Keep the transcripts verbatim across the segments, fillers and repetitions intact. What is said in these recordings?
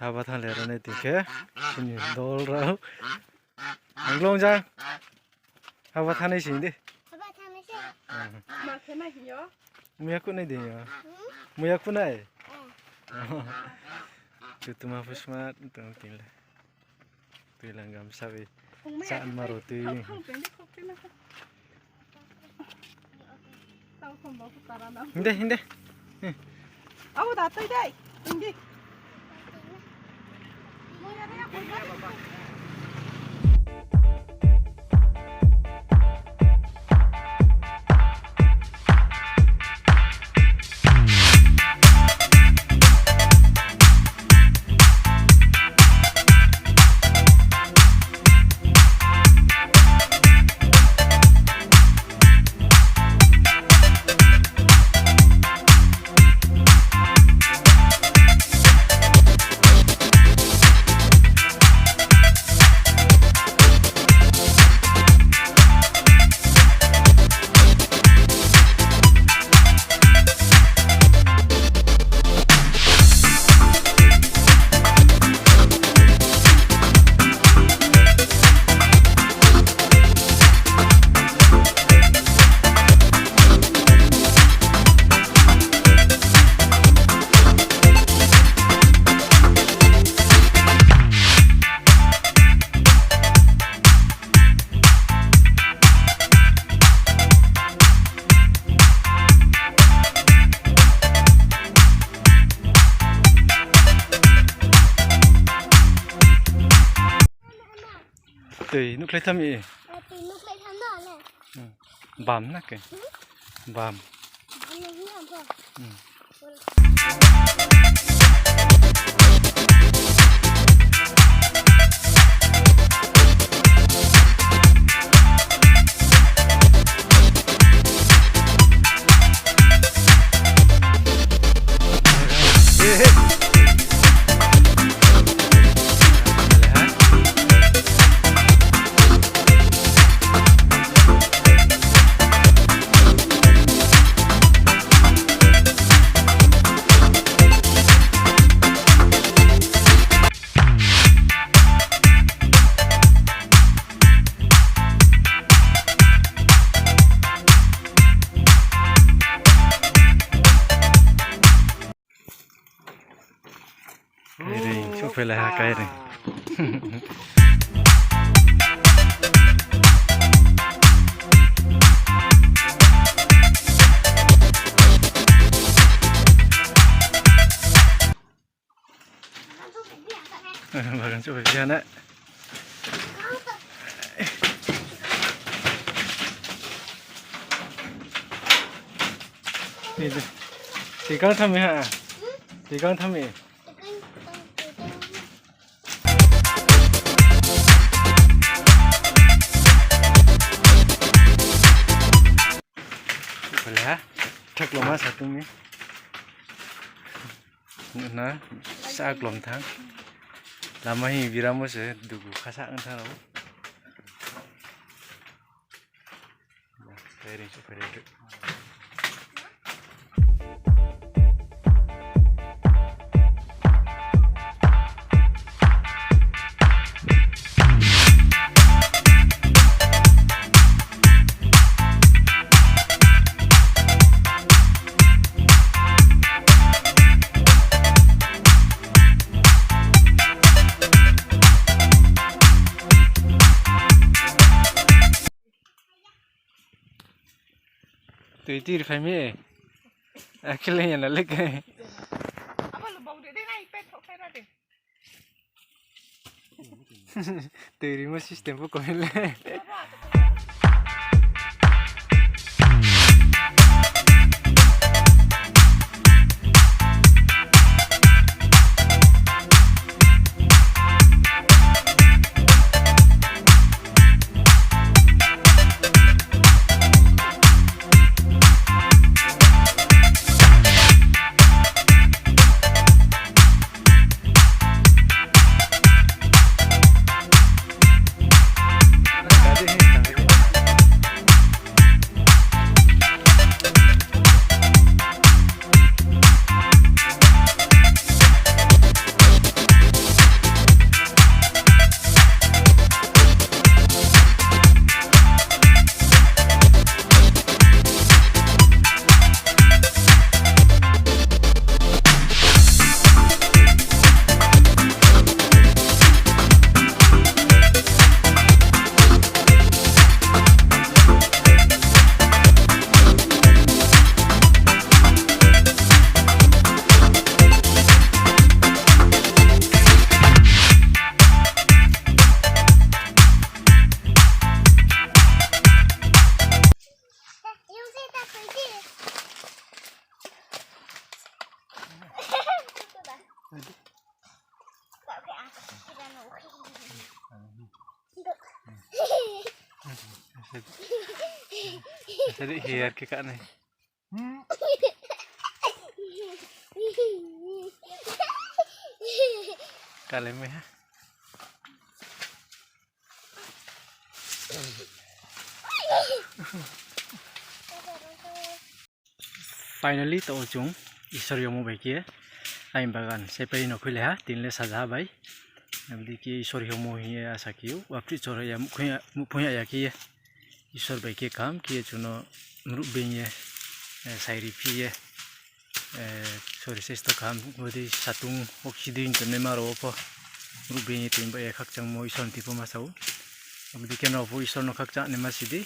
Haba thanng le ra nai tong khe, chini dol rao. Ang long jang. Haba thanng nai sing di. Haba thanng nai sing. Hmm. Ma khe nai hing yo. Muya khu nai di yo. Hmm? Muya khu nai. Eh. Tutuma pho smart tong tong le. Tui lang gam sabi. Ongmai chá ya ma ro tui. Khau, khau, tui di, khau, tui na. Tau khom bo khu tara na. Hing de, hing de. Hmm. Abo da tui dei. Hing di. Tui nuhkhlai tham i. Eh, tui nuhkhlai tham no le. Hmm. Bam na khe. Hmm? Bam. Bam na hing ya bo. Hmm. Kairing, suhphailai ha kairing. Bagan suhphai phi ha na. Tikang tham mi ha. Tikang tham mi. Bale ha, thak loma sa tong mi. Na, sa klom thanng. Lama hing biramo se dugu khasa ong thanng rao. Kairing suhphailai. Tui tir phai mi. Akhe le ya na le kai. Tui rimo system pho komi le. Sari hair khe kanai. Kalai mai ha. Finally, taoh chung Isor yagmo bai khe aini bagan sepai no khuilai ha, tini le saja ha bai. Abo dei khe Isor yagmo hing ye asa khe ou, waphrih chor ya, muhphung ya, muhphung ya ya khe ye. Isor bai khe kaham khe ye chung no mruh being ye, eh, sairi phi ye, eh, sori sesto kaham, bodei satung oxygen tongnai ma rao wo pho mruh being ye tini bai ye khakchangmo Isor ni thing pho ma sa ou. Abo dei khe nrao pho Isor no khakchang naima si di.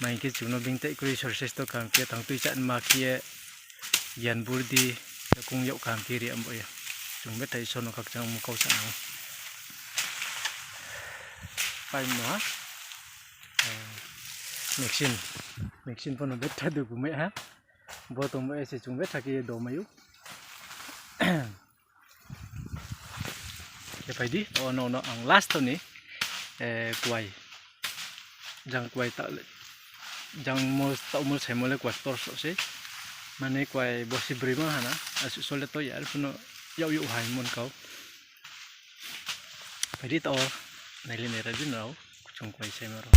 Ma hing khe chung no being tai kroi sori sesto kaham khe tang tui chá naima khe ye gian burdi, yakung yag kaham khe ri abo ye. Chung betha Isor no khakchangmo kau sa nang ou. Paimo ha. Eh, machine. Machine pho no betha dugu mai ha. Bo tongmo ese chung betha khe ye do mai ou. Khe phai di, o no, no, ang last ni, eh, kuai. Jang kuai ta le, jang mol, taoh mol saimo le kuai store so sei. Mane kuai bosi broi ma hana, asuh so le to ya, arphuh no yag yag hai mon kau. Phai di taoh, nai le nai ra di nrao. Chung kuai saimo rao.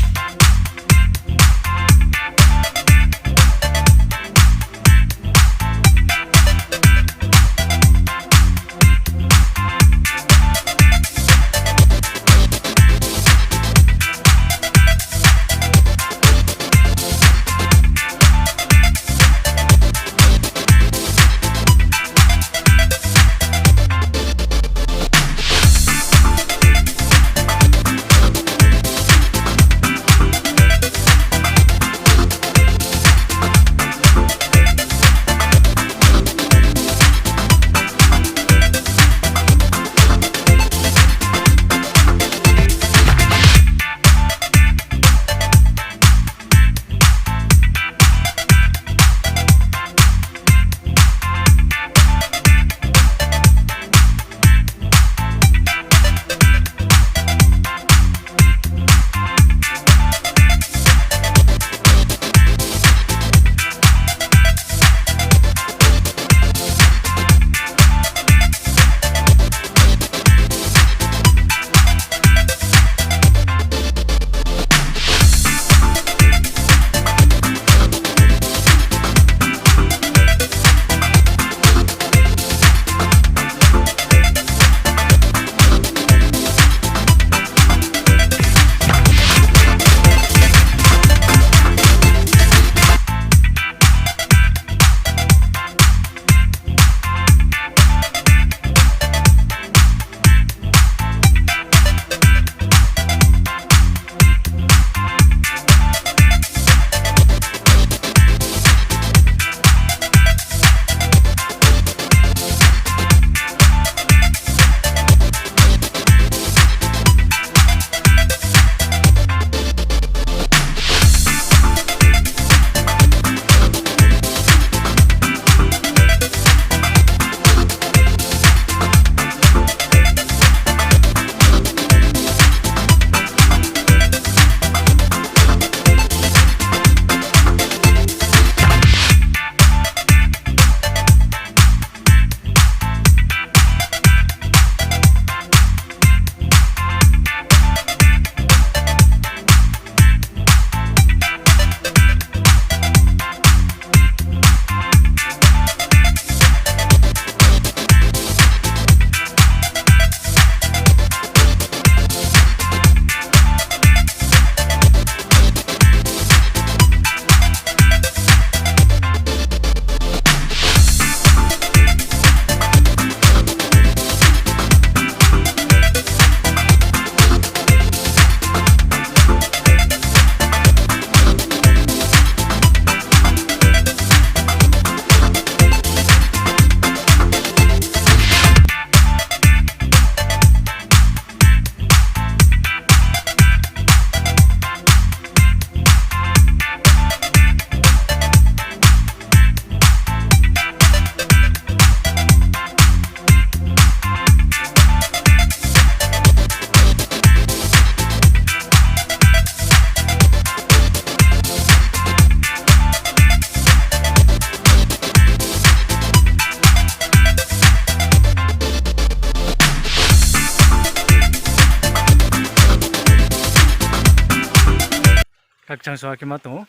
Khakchang so khe ma tong ou.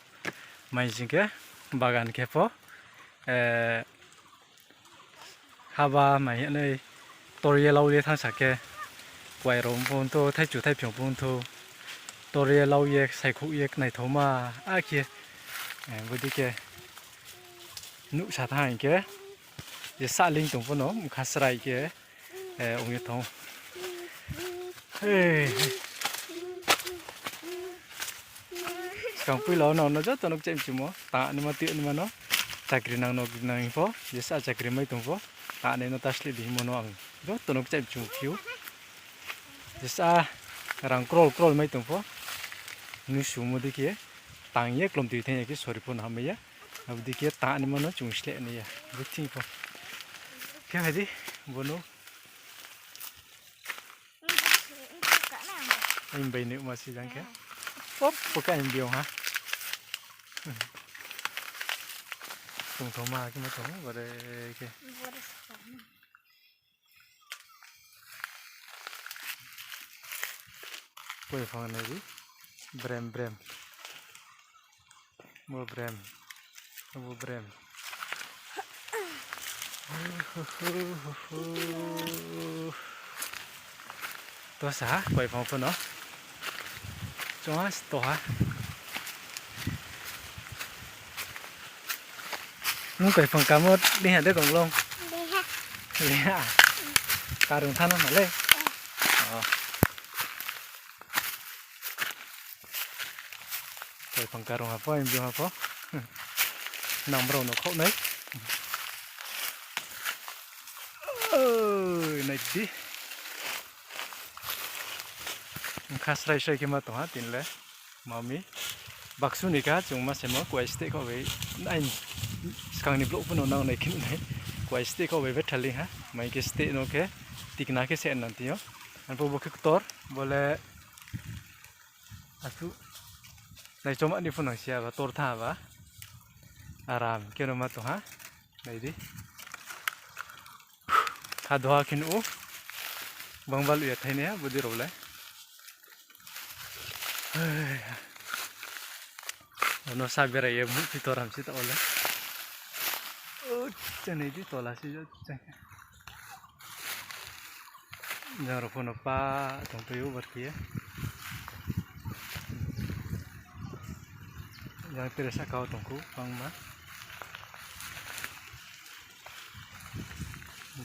Mai sing khe bagan khe pho, eh, haba mai hing nai tor ye lau ye thanngsa khe, kuai rao pho ongthou, thaichu thaiphiong pho ongthou, tor ye lau ye saikhouh ye naithaoma, akhe, eh, bodei khe nuhsa thanng hing khe, je sahling tong pho no mkha srai khe, eh, ong ye thanng ou. Hei. Skang poila wo nang no joto no kchaih mchumo, tang naima tui naima no, chakri nang no nang hing pho, jesa chakri mai tong pho, tang nai no ta sleh di hingmo no ang joto no kchaih mchumo phi ou. Jesa rang crore crore mai tong pho, nusumo dei khe, tang ye klomtoi thanng ya khe sori pho no hamai ya, abo dei khe tang naima no chung sleh nai ya, bo thing pho. Khe phai di, bo no. Aini bai nuhma se jang khe. Pop, pop khe aini biong ha. Tongthaoma khe ma tong, bare khe. Koi phang nai di. Brem, brem. Bo brem. Bo brem. To sa ha, koi phang pho no. Chong ha, to ha. Nung koi phang kamo dei ha de kong long? Dei ha. Dei ha. Karung thanng no na le? Oh. Koi phang karung ha pho, aini biong ha pho. Nang brao no khaoh nai. Oi, nai di. Mkha srai srai khe ma tong ha tini le. Mami. Baksu ni kha chung ma se mo kuai steh khaoh bai. Aini skang ni vlog pho no nang nai khe nai. Kuai steh khaoh bai betha ling ha. Mai khe steh no khe tikna khe se nang tini yo. Arphuh bo khe ktor, bo le asuh naichoma ni pho nang si ya ba, tor tha ba. Aram khe no ma tong ha. Nai di. Kha doha khe nuh ou. Bang baluh ya thainai ha, bodei rao le. Ono sa berai ye muhphi toram se taoh wo le. O, chang nai di tola se jo chang. Jang rao pho no pa tongpai ou bar khe ye. Jang tere sahka wo tong khou bangma.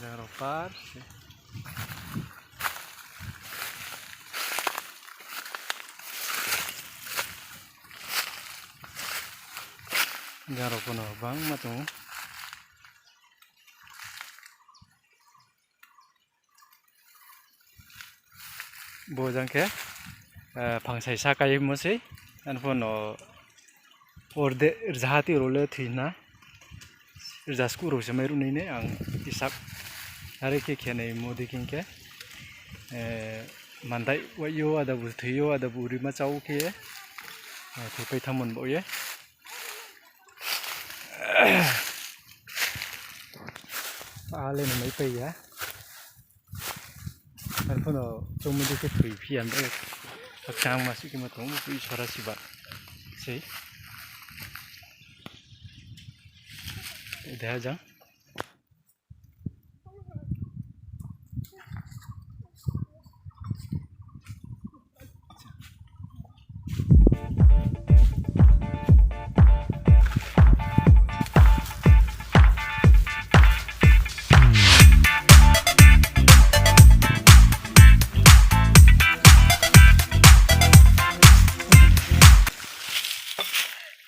Jang rao par se. Jang rao pho no bangma tong ou. Bo jang khe, eh, phangsai sa kaimo sei, arphuh no orde rzaha ti rao le thoi na, rza skuh rao se mai ruh nai ne ang hisab. Are khe khe naimo dei khe khe, eh, mandai wai yo, adabu thoi yo, adabu rima chau khe, eh, thoipai thanngmo ni baoh ye. Ale no maipai ya. Arphuh no chongmo dei khe thoiphi ya, khakchangma suh khe ma tong, bo poi sora siba sei. Deha jang.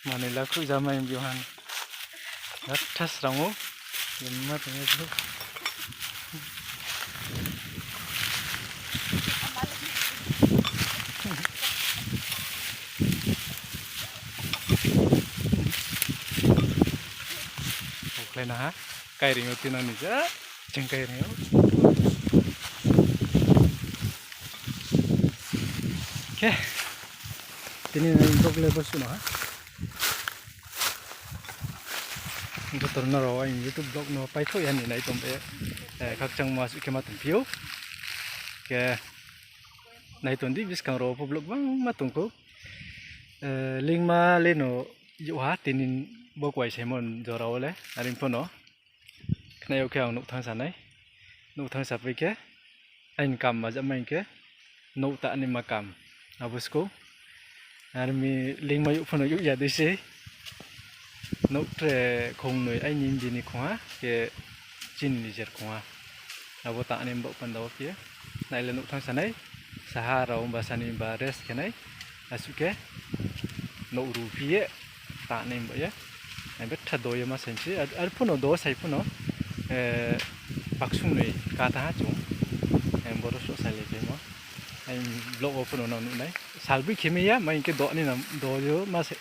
Manoi la khruh jamai bihan. Gatha srang ou. Jemma tong ou. Khlai na ha. Kairing ou tinang ni ja. Cheng kairing ou. Khe. Tini ni vlog le bo suh no ha. Joto no rao aini YouTube vlog no paithoh ya ni nai tong be, eh, khakchangma suh khe ma tongphi ou. Khe nai tong di, buskang rao pho vlog bangma tong khou. Lingma le no youh ha, tini bo kuaisaimo jora wo le, are pho no. Khnai yag khe ang nouh thanngsa nai. Nouh thanngsa pai khe, aini kam maja mai khe, nouh ta naima kam. Abo skou. Are mi lingma youh pho no youh ya dei se. Nouh tre khongnoi aini bini khongha khe chini nijer khongha. Abo ta nai baoh panda wo khe. Nai le nouh thanngsa nai. Saha rao ba sani ba rest khe nai. Asuh khe nouh ru phi ye ta nai baoh ye. Ai betha do ye ma saing se. Ar pho no do sai pho no, baksung noi ka thanng ha chung. Boro soh salai phaimo. Ai vlog wo pho no nang nuh nai. Salboi khe mai ya, ma hing khe do ni na, do ye ma se,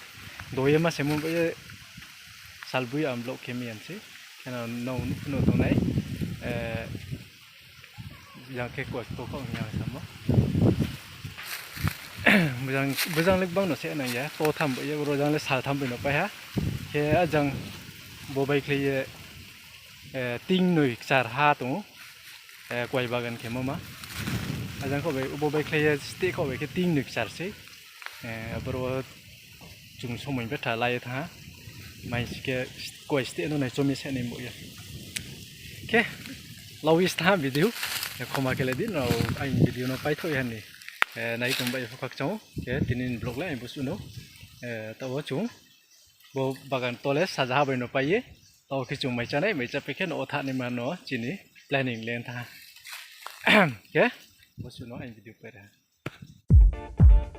do ye ma saimo baoh ye. Salboi ang vlog khe mai ya se. Khe no nang nuh pho no tong nai. Jang khe koi kho kho hing ya samo. Bojang le gbang no se nang ya, to tham bai ye, boro jang le saltham bai no pai ha. Khe ajang bo baikhlai ye, tingnoi kchar ha tong ou, kuai bagan khemo ma. Ajang kho bai, bo baikhlai ye steh kho bai khe tingnoi kchar sei. Aboro chung somoi betha la ye thanng ha. Mai si khe kuai steh no nai chomi se nai baoh ye. Khe, lawis thanng ha video. Khoma khe le di, nrao aini video no paithoh ya ni. Nai tong bai ye pho khakchang ou. Khe, tini ni vlog le aini bosuh no. Taoh wo chung bo bagan to le sajaha bai no pai ye. Taoh khe chung mai chá nai, mai chá pai khe no o thanng naima no chini planning le thanng ha. Khe, bosuh no aini video pai ra ha.